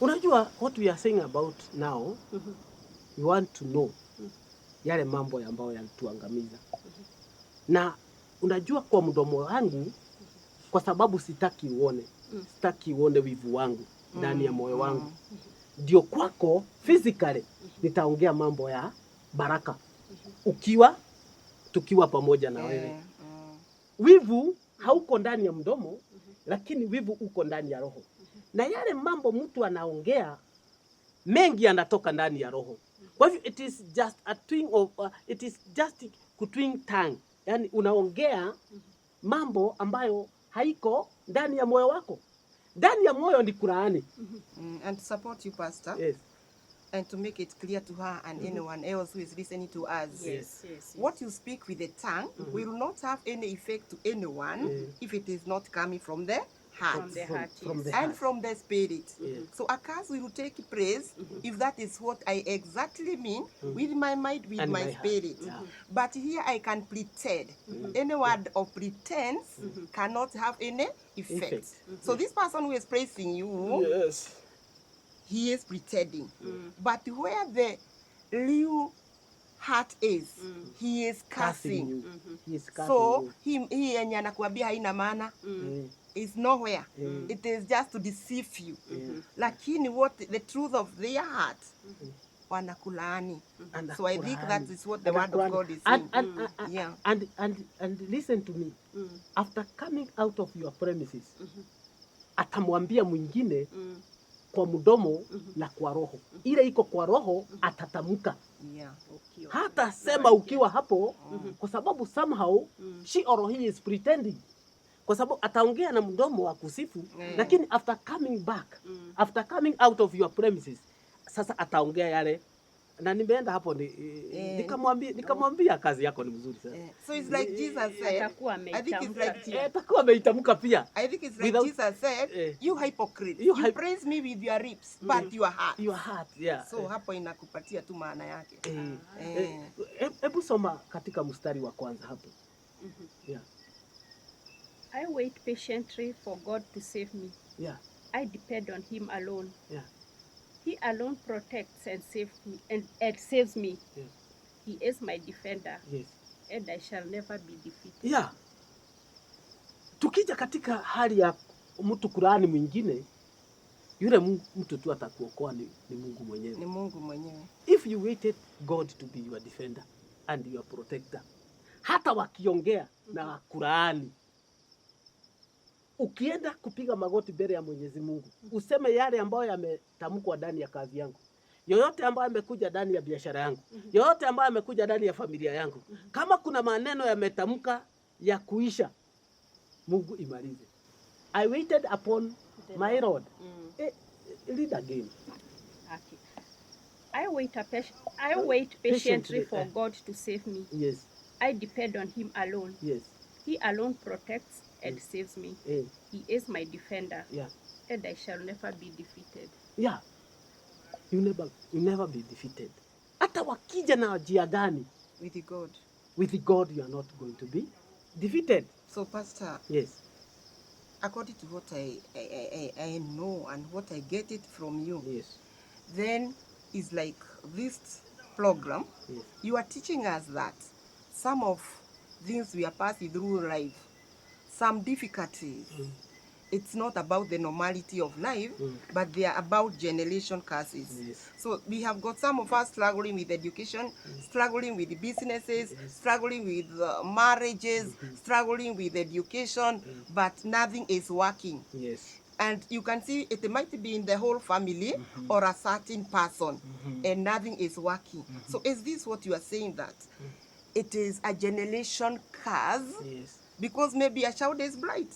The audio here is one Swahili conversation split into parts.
Unajua what we are saying about now, we want to know yale mambo ambayo yalituangamiza. Na unajua kwa mdomo wangu, kwa sababu sitaki uone, sitaki uone wivu wangu ndani ya moyo wangu, ndio kwako physically nitaongea mambo ya baraka ukiwa tukiwa pamoja na wewe. Wivu hauko ndani ya mdomo, lakini wivu uko ndani ya roho, na yale mambo mtu anaongea mengi yanatoka ndani ya roho. Kwa hivyo it is just a twing of, it is just kutwing tongue, yani unaongea mambo ambayo haiko ndani ya moyo wako. Ndani ya moyo ni kulaani. And to support you, Pastor, and to make it clear to her and anyone else who is listening to us. What you speak with the tongue will not have any effect to anyone if it is not coming from the heart. From the heart, From yes. the And heart. From the spirit. Yes. So a curse will take place if that is what I exactly mean with my mind, with And my my heart. Spirit. But here I can pretend. Any word of pretense cannot have any effect. Effect. So this person who is praising you, he is pretending. But where the real heart is, he is Cursing cursing. You. He is cursing So you. Hii yenye anakuambia haina maana is nowhere. It is just to deceive you. Lakini what the truth of their heart, wanakulaani. So I think that Anakulaani. Is what the word of Anakulaani. God is And, saying. and and listen to me. After coming out of your premises, atamwambia mwingine kwa mdomo na kwa roho. Ile iko kwa roho atatamka. Ukiwa. Hata sema ukiwa hapo, kwa sababu somehow she or he is pretending, kwa sababu ataongea na mdomo wa kusifu, lakini after coming back, after coming out of your premises, sasa ataongea yale na nimeenda hapo ni, nikamwambia kazi yako ni mzuri sana. So it's like Jesus said. Atakuwa I think it's ameitamka like pia. Eh, atakuwa ameitamka pia. I think it's like Jesus said, "You hypocrite, You you praise me with your lips, but your heart." Your heart, yeah. So hapo inakupatia tu maana yake. Hebu soma katika mstari wa kwanza hapo. Yeah. I wait patiently for God to save me. I depend on Him alone. He alone protects and saves me and saves me. He is my defender, and I shall never be defeated. Yeah. Tukija katika hali ya mtu kulaani mwingine, yule mtu tu atakuokoa ni Mungu mwenyewe. Ni Mungu mwenyewe. If you waited God to be your defender and your protector, hata wakiongea na kulaani, ukienda kupiga magoti mbele ya Mwenyezi Mungu, useme yale ambayo yametamkwa ndani ya kazi yangu, yoyote ambayo yamekuja ndani ya biashara yangu, yoyote ambayo yamekuja ndani ya familia yangu, kama kuna maneno yametamka ya kuisha, Mungu imalize. I waited upon my Lord. Read again. Okay. I wait patiently Patiently, for eh. God to save me. I depend on Him alone. He alone protects and saves me. He is my defender, and I shall never be defeated. Yeah. You never be defeated. Hata wakija na njia gani, With God. With God you are not going to be defeated. So Pastor, Yes. according to what I know and what I get it from you, then it's like this program, you are teaching us that some of things we are passing through life, some difficulties, it's not about the normality of life, but they are about generation curses. So we have got some of us struggling with education, struggling with businesses, struggling with marriages, struggling with education, but nothing is working. And you can see it might be in the whole family or a certain person, and nothing is working. So is this what you are saying, that it is a generation curse? Yes. Because maybe a child is bright,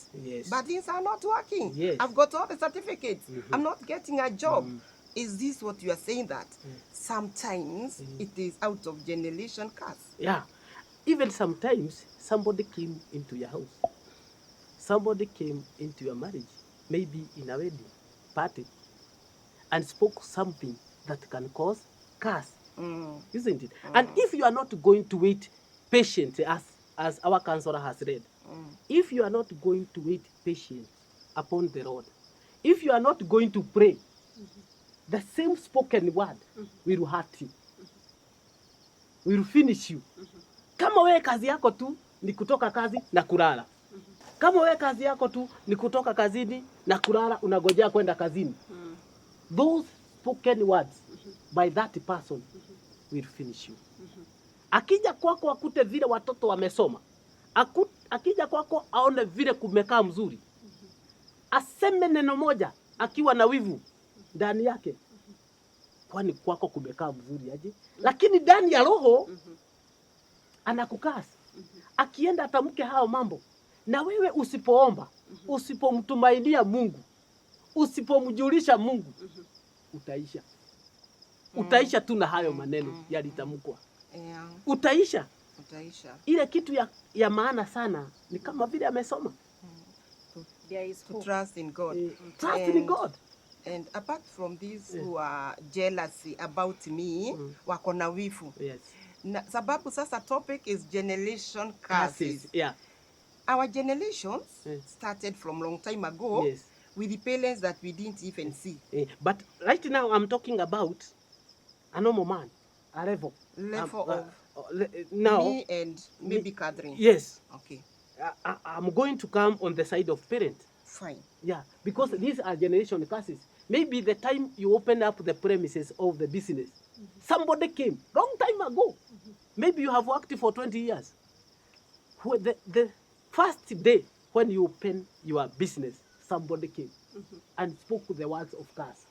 but things are not working. I've got all the certificates. I'm not getting a job. Is this what you are saying, that sometimes it is out of generation curse? Yeah. Even sometimes somebody came into your house. Somebody came into your marriage, maybe in a wedding party, and spoke something that can cause curse, isn't it? And if you are not going to wait patiently, as our counselor has read, if you are not going to wait patient upon the Lord, if you are not going to pray, The same spoken word will hurt you, will finish you. Kama wewe kazi yako tu ni kutoka kazi na kulala, kama wewe kazi yako tu ni kutoka kazini na kulala, unagojea kwenda kazini, those spoken words by that person will finish you. Akija kwako akute vile watoto wamesoma, akija kwako aone vile kumekaa mzuri, aseme neno moja akiwa na wivu ndani yake, kwani kwako kumekaa mzuri aje? Lakini ndani ya roho anakukasi. Akienda atamke hayo mambo, na wewe usipoomba, usipomtumainia Mungu, usipomjulisha Mungu, utaisha. Utaisha tu na hayo maneno yalitamkwa. Utaisha. Utaisha. Ile kitu ya maana sana ni kama vile amesoma. There is To hope. trust in God. Trust in God. And apart from these who are jealousy about me, wako na wivu. Yes. Na, sababu sasa topic is generation curses. Curses. Yeah. Our generations started from long time ago with the parents that we didn't even see. But right now I'm talking about a normal man, a level. Level of now, me and maybe Catherine. Yes. Okay. I'm going to come on the side of parent. Fine. Yeah, because these are generation curses. Maybe the time you open up the premises of the business, somebody came long time ago. Maybe you have worked for 20 years. The first day when you open your business, somebody came and spoke the words of curse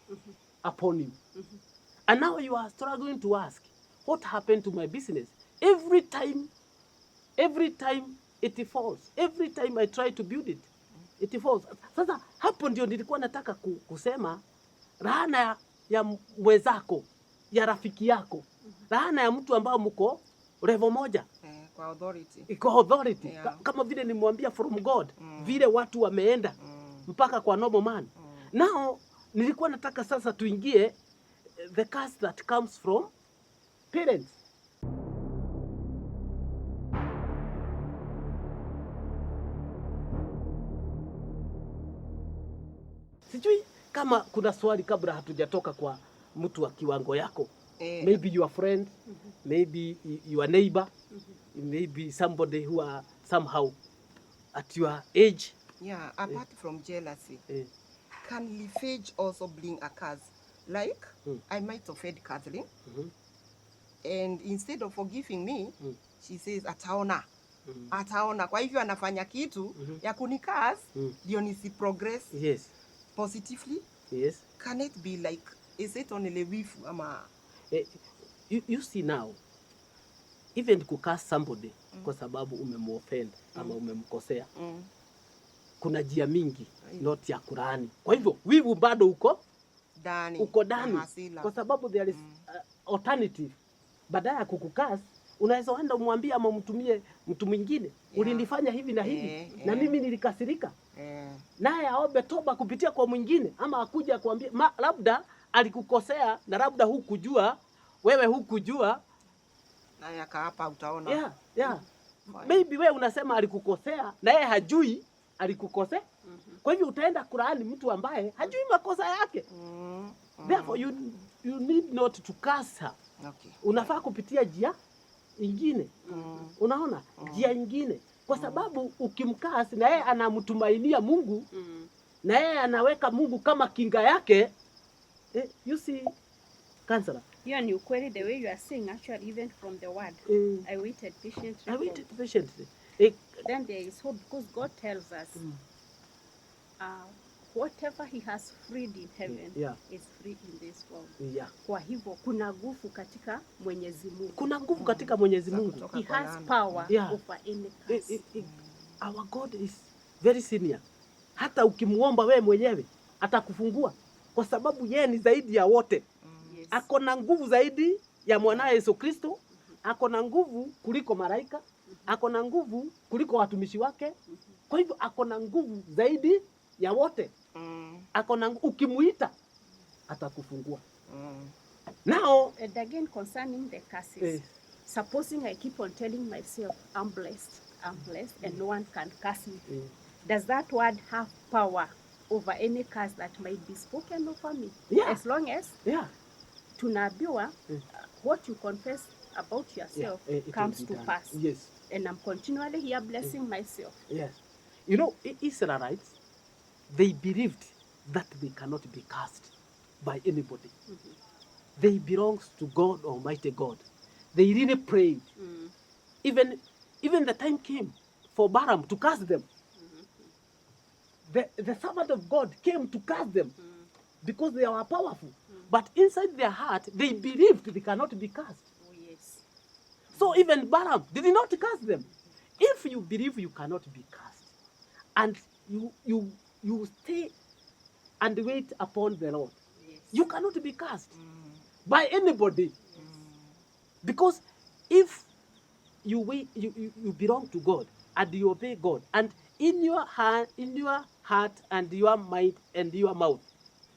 upon you. And now you are struggling to ask, what happened to my business? Every time it falls. Every time I try to build it, it falls. Sasa hapo ndio nilikuwa nataka kusema laana ya mwenzako, ya rafiki yako, laana ya mtu ambao mko level moja. Kwa authority. Kwa authority. Yeah. Kama vile nimwambia from God, vile watu wameenda mpaka kwa normal man. Now nilikuwa nataka sasa tuingie the curse that comes from parents. Sijui kama kuna swali kabla hatujatoka kwa mtu wa kiwango yako. Maybe your friend, maybe your neighbor, maybe somebody who are somehow at your age. Yeah, apart from jealousy, can revenge also bring a curse? Like, I might offend Kathleen, and instead of forgiving me, she says, ataona. Ataona. Kwa hivyo anafanya kitu ya kunicurse, ndio nisi progress positively. Yes. Can it be like, is it only wivu ama? You see now, even kucurse somebody kwa sababu umemuoffend ama umemkosea, kuna njia mingi not ya kulaani. Kwa hivyo wivu bado uko ndani, uko ndani, kwa sababu there is alternative. Badala ya kukucurse unaweza enda umwambie ama umtumie mtu mwingine, ulinifanya hivi na hivi na mimi nilikasirika. Naye aombe toba kupitia kwa mwingine, ama akuja akwambie labda alikukosea na labda hukujua, wewe hukujua, naye akaapa utaona. Yeah, yeah. Maybe wewe unasema alikukosea na yeye hajui alikukosea. Kwa hivyo utaenda kulaani mtu ambaye hajui makosa yake. Therefore you need not to curse her. Okay. Unafaa kupitia njia ingine. Unaona? Njia ingine. Kwa sababu ukimcurse na yeye anamtumainia Mungu, na yeye anaweka Mungu kama kinga yake. You see, counselor. Hiyo ni ukweli, the way you are saying actually, even from the word. I waited patiently. I waited patiently. Then there is hope, because God tells us whatever he has freed in heaven is free in this world. Yeah. Kwa hivyo kuna nguvu katika Mwenyezi Mungu. Kuna nguvu katika Mwenyezi Mungu. He has power over any curse. Our God is very senior. Hata ukimuomba wewe mwenyewe atakufungua, kwa sababu yeye ni zaidi ya wote. Yes. Ako na nguvu zaidi ya mwanae Yesu Kristo, ako na nguvu kuliko malaika, ako na nguvu kuliko watumishi wake. Kwa hivyo ako na nguvu zaidi ya wote. Ako na, ukimuita atakufungua. Now, and again concerning the curses, supposing I keep on telling myself I'm blessed, I'm blessed, and no one can curse me. Does that word have power over any curse that might be spoken over me. Yeah. As long as tunaambiwa what you confess about yourself It will comes be to done. pass. Yes. And I'm continually here blessing myself. Yes. You know, Israelites, they believed that they cannot be cursed by anybody. They belong to God, Almighty God. They really prayed. Even the time came for Balaam to curse them. The servant of God came to curse them because they were powerful. But inside their heart, they believed they cannot be cursed. Oh, yes. So even Balaam did not curse them. If you believe you cannot be cursed, and you stay and wait upon the Lord, Yes. you cannot be cursed by anybody. Because if you wait, you belong to God and you obey God, and in your heart, in your heart and your mind and your mouth,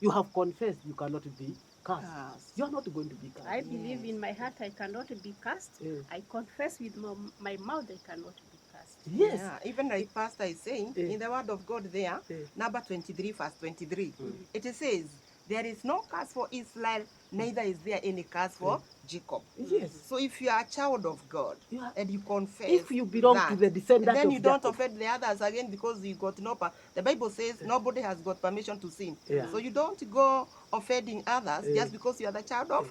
you have confessed you cannot be cursed. Cursed. You are not going to be cursed. I believe Yes. in my heart I cannot be cursed. Yeah. I confess with my mouth I cannot be cursed. Yes. Yeah, even like Pastor is saying Yeah. in the word of God there, Yeah. number 23, verse 23, it says, there is no curse for Israel, neither is there any curse for Jacob. Yes. So if you are a child of God You are- and you confess, If you belong to that, the descendant then of you don't Jacob. offend the others again because you got no. The Bible says nobody has got permission to sin. Yeah. So you don't go offending others Yeah. just because you are the child of.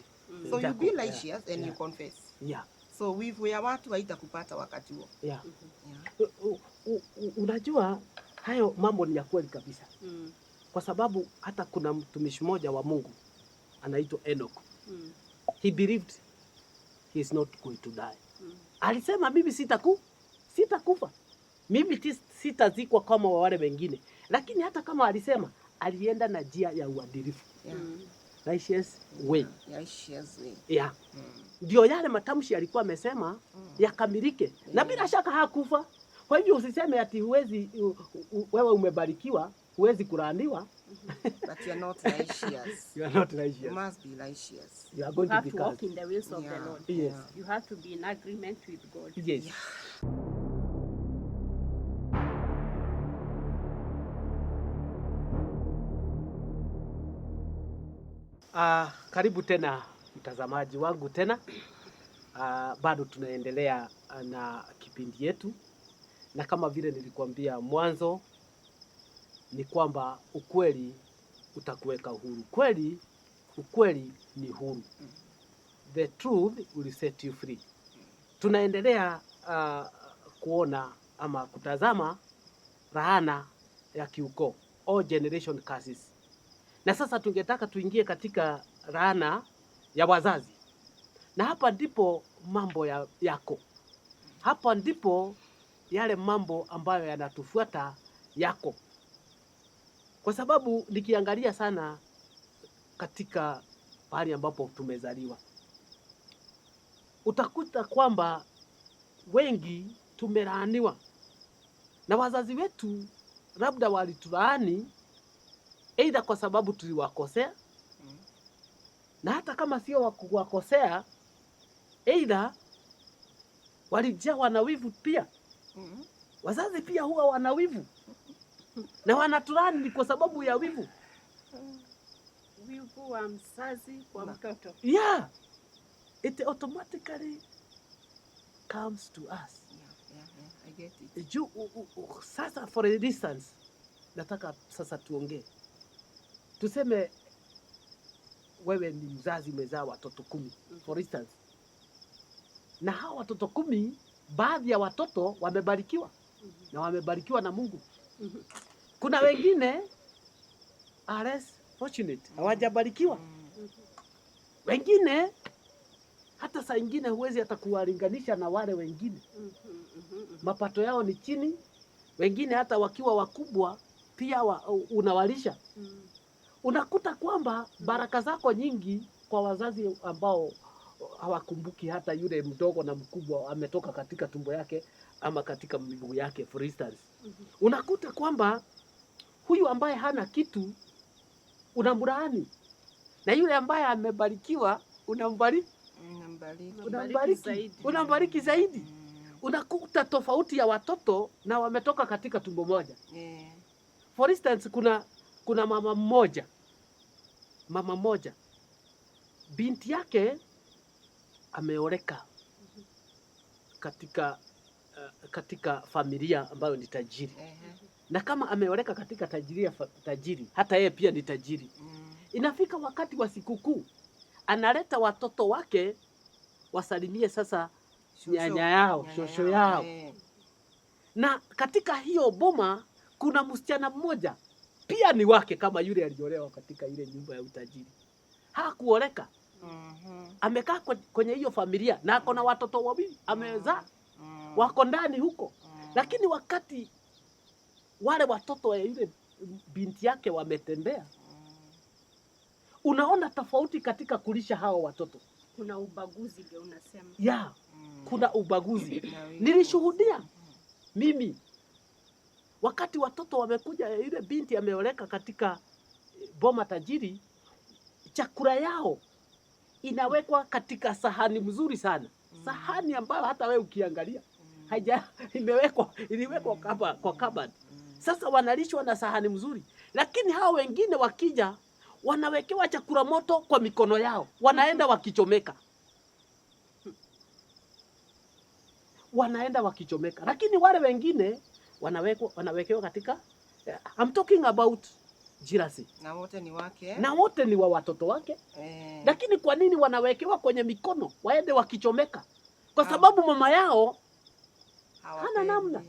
So you be Jacob, yeah. righteous and you Yeah. confess. Yeah. So wivu ya watu haitakupata wakati huo. Yeah. Yeah. Unajua hayo mambo ni ya kweli kabisa, kwa sababu hata kuna mtumishi mmoja wa Mungu anaitwa Enoch. He believed he is not going to die. Alisema mimi sitakufa, mimi sitazikwa kama wale wengine. Lakini hata kama alisema, alienda na njia ya uadilifu, Yeah. Righteous way. Righteous way. Yeah. Ndio yale matamshi alikuwa amesema yakamilike, na bila shaka hakufa. Kwa hivyo usiseme ati huwezi, wewe umebarikiwa, huwezi kulaaniwa. But you are not righteous. You are not You righteous. must be righteous. You are You going to have be to walk cursed. in the ways of the Yeah. Lord. Yes. Yeah. You have to be in agreement with God. Yes. Yeah. Karibu tena mtazamaji wangu tena. Bado tunaendelea na kipindi yetu, na kama vile nilikuambia mwanzo ni kwamba ukweli utakuweka huru. Kweli, ukweli ni huru. The truth will set you free. Tunaendelea kuona ama kutazama laana ya kiukoo, all generation curses. Na sasa tungetaka tuingie katika laana ya wazazi. Na hapa ndipo mambo yako. Hapa ndipo yale mambo ambayo yanatufuata yako. Kwa sababu nikiangalia sana katika pahali ambapo tumezaliwa, utakuta kwamba wengi tumelaaniwa na wazazi wetu, labda walitulaani either kwa sababu tuliwakosea, na hata kama sio kuwakosea, either walijawa na wivu pia. Wazazi pia huwa wana wivu na wanatulaani kwa sababu ya wivu. Wivu wa mzazi kwa mtoto. Yeah, it automatically comes to us. Yeah, I get it. Sasa for instance, nataka sasa tuongee, tuseme wewe ni mzazi umezaa watoto 10, for instance, na hawa watoto 10, baadhi ya watoto wamebarikiwa na wamebarikiwa na Mungu. Kuna wengine are less fortunate, hawajabarikiwa. Wengine hata saa ingine huwezi hata kuwalinganisha na wale wengine. Mapato yao ni chini, wengine hata wakiwa wakubwa pia unawalisha. Unakuta kwamba baraka zako nyingi kwa wazazi ambao hawakumbuki hata yule mdogo na mkubwa ametoka katika tumbo yake ama katika miguu yake, for instance. Unakuta kwamba huyu ambaye hana kitu unamlaani, na yule ambaye amebarikiwa unambariki. Unambariki. Unambariki zaidi. Unakuta tofauti ya watoto na wametoka katika tumbo moja. For instance, kuna Kuna mama mmoja, binti yake ameoleka katika familia ambayo ni tajiri. Na kama ameoleka katika tajiri, hata yeye pia ni tajiri. Inafika wakati wa sikukuu, analeta watoto wake wasalimie sasa nyanya yao, shosho yao. Na katika hiyo boma kuna msichana mmoja pia ni wake kama yule aliolewa katika ile nyumba ya utajiri. Hakuoleka. Amekaa kwenye hiyo familia na ako na watoto wawili amezaa, wako ndani huko. Lakini wakati wale watoto wa yule binti yake wametembea, unaona tofauti katika kulisha hao watoto. Kuna ubaguzi ndio unasema. Ya, kuna ubaguzi. Nilishuhudia mimi wakati watoto wamekuja, yule binti ameoleka katika boma tajiri, chakula yao inawekwa katika sahani mzuri sana, sahani ambayo hata wewe ukiangalia haija iliwekwa kwa cupboard. Sasa wanalishwa na sahani mzuri, lakini hao wengine wakija wanawekewa chakula moto kwa mikono yao, wanaenda wakichomeka, wanaenda wakichomeka. Lakini wale wengine wanawekewa katika, I'm talking about jealousy. Na wote ni wake. Na wote ni wa watoto wake. Lakini kwa nini wanawekewa kwenye mikono waende wakichomeka? Kwa sababu mama yao hana namna.